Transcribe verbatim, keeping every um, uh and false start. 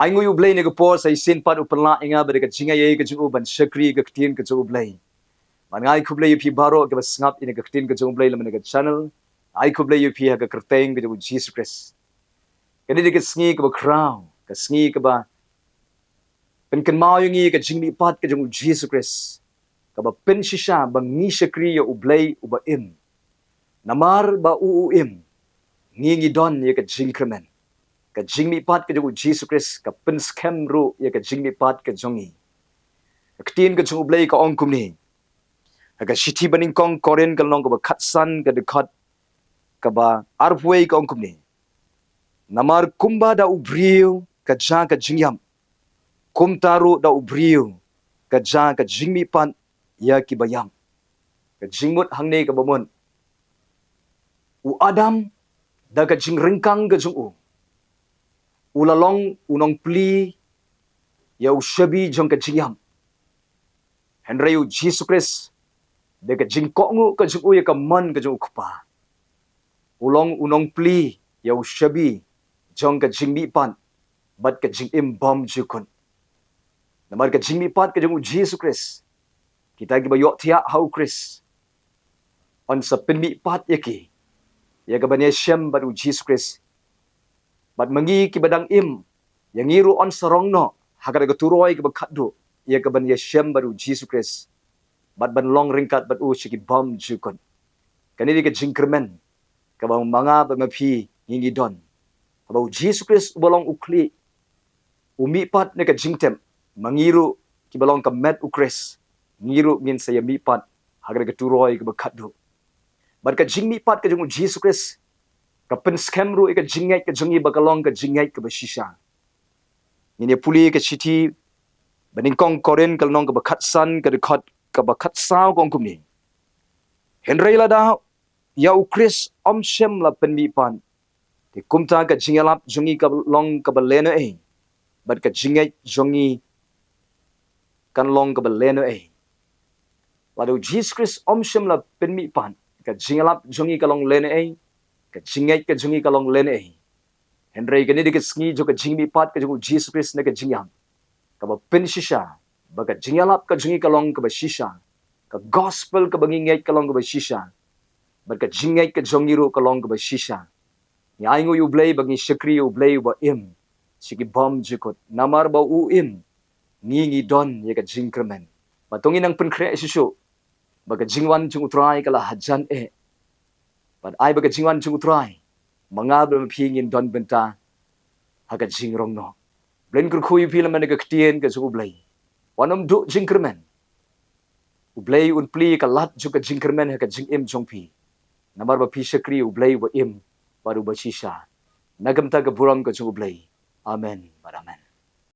Ai nguh ïa U Blei ïa kane ka por sa shisien pat u pynlah ïa nga bad ka jingaiei ka jong u ban shakri ïa ka ktien ka jong U Blei. Bad nga ai khublei ïa phi baroh kiba sngap ïa kane ka ktien ka jong U Blei lyngba kane ka channel. Ai khublei ïa phi ha ka kyrteng ka jong U Jisu Khrist. Kane dei ka sngi kaba khraw, ka sngi kaba pynkynmaw ïa ngi ka jingmihpat ka jong U Jisu Khrist, kaba pynshisha ba ngi shakri ïa U Blei uba im. Namar ba u u im, ngi ngi don ïa ka jingkyrmen. Ka jingmihpat ka jong U Jisu Khrist ka pynskhem ruh ïa ka jingmihpat ka jong ngi. Ka ktien ka jong U Blei ka ong kumne ha ka shithi banyngkong Korinth ka lynnong kaba khatsan ka dkhot kaba arphew wei ka ong kumne: Namar kumba da u briew ka jia ka jingïap, kumta ruh da u briew ka jia ka jingmihpat ïa kiba ïap. Ka jingmut hangne kaba mut, u Adam da ka jingryngkang ka jong u, u la long u nongplie ïa u shabi jong ka jingïap. Hynrei U Jisu Khrist da ka jingkohnguh ka jong u ïa ka mon ka jong U Kpa, u long u nongplie ïa u shabi jong ka jingmihpat bad ka jingim bymjukut. Namar ka jingmihpat ka jong U Jisu Khrist, kita kiba ïohthiah ha U Khrist yn sa pynmihpat ïa ki ïa ka ban ïashem bad U Jisu Khrist. Bad ma ngi kiba dang im, ïa ngi ruh yn sa rong noh ha kata ka turoi kaba khatduh ïa ka ban ïashem bad U Jisu Khrist bad ban long ryngkat bad u sha ki bymjukut. Kane dei ka jingkyrmen kaba ma nga bad ma phi ngi ngi don. Haba U Jisu Khrist uba long u khlieh u mihpat na ka jingtep, ma ngi ruh kiba long ka met U Khrist, ngi ruh ngin sa ïa mihpat ha kata ka turoi kaba khatduh. Bad ka jingmihpat ka jong U Jisu Khrist ka pynskhem ruh ïa ka jingngeit ka jong ngi ba ka long ka jingngeit kaba shisha. Ngin ïa pule ka shithi banyngkong Korinth ka lynnong kaba khatsan ka dkhot kaba khatsaw ka ong kumne: Hynrei lada ïa U Khrist ym shym la pynmihpat, te kumta ka jingïalap jong ngi ka long kaba lehnohei, bad ka jingngeit jong ngi kan long kaba lehnohei. Lada U Jisu Khrist ym shym la pynmihpat, ka jingïalap jong ngi ka long lehnohei, ka jingngeit ka jong ngi ka long lehnohei. Hynrei kane dei ka sngi jong ka jingmihpat ka jong U Jisu Khrist na ka jingïap, kaba pynshisha ba ka jingïalap ka jong ngi ka long kaba shisha, ka gospel kaba ngi ngeit ka long kaba shisha, bad ka jingngeit ka jong ngi ruh ka long kaba shisha. Ngi ai nguh ïa U Blei ba ngi shakri ïa U Blei uba im sha ki bymjukut. Namar ba u im, ngi ngi don ïa ka jingkyrmen. Bad to ngin nang pynkhreh shuh shuh ba ka jingwan jong U Trai ka la hajan eh. Bad ai ba ka jingwan jong U Trai, ma nga bad ma phi ngin don bynta ha ka jingrong noh. Blei un kyrkhu ïa phi lem na ka ktien ka jong U Blei. Wat nym duh jingkyrmen. U Blei un plie ka lad jong ka jingkyrmen ha ka jingim jong phi. Namar ba phi shakri U Blei uba im bad uba shisha. Na ka bynta ka burom ka jong U Blei. Amen bad amen.